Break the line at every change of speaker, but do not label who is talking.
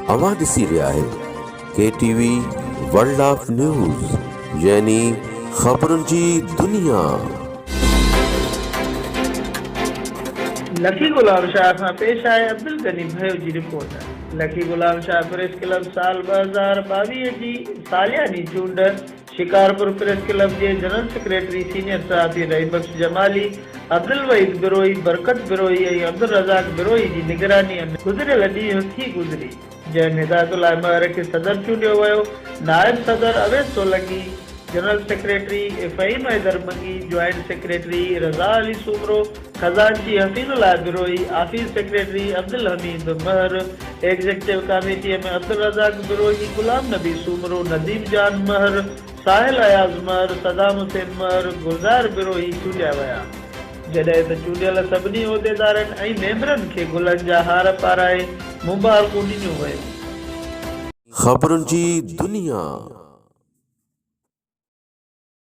اوهان ڏسي رهيا آهيو K T V world of news يعني خبرن جي دنيا.
لکي غلام شاهه کان پيش آهي عبدالغني ڀيو جي رپورٽ. لکي غلام شاهه پريس ڪلب سال 2022 جي سالياني چونڊ شڪارپور پريس ڪلب جي جنرل سيڪريٽري سينيئر صحافي رحيم بخش جمالي، عبدالوحيد بروهي، برڪت بروهي ۽ عبدالرزاق بروهي جي نگرانيء ۾ گذريل ڏينهن ٿي گذري، جنهن ۾ هدايت الله مهر کي صدر چونڊيو ويو، نائب صدر Awais Solangi, general secretary Faheem Haider Mangi, joint secretary Raza Ali Soomro, خزانچي Hafeez Ullah Brohi, office secretary Abdul Hameed Mehar, executive ڪاميٽيء ۾ عبدالرزاق بروهي، غلام نبي سومرو، نديم جان مهر، ساحل اياز مهر، صدام حسين مهر، گلزار بروهي چونڊيا ويا. جڏهن ته چونڊيل سڀني عهديدارن ۽ ميمبرن کي گلن جا هار پارائي مبارڪون ڏنيون ويون.
خبرن جي دنيا.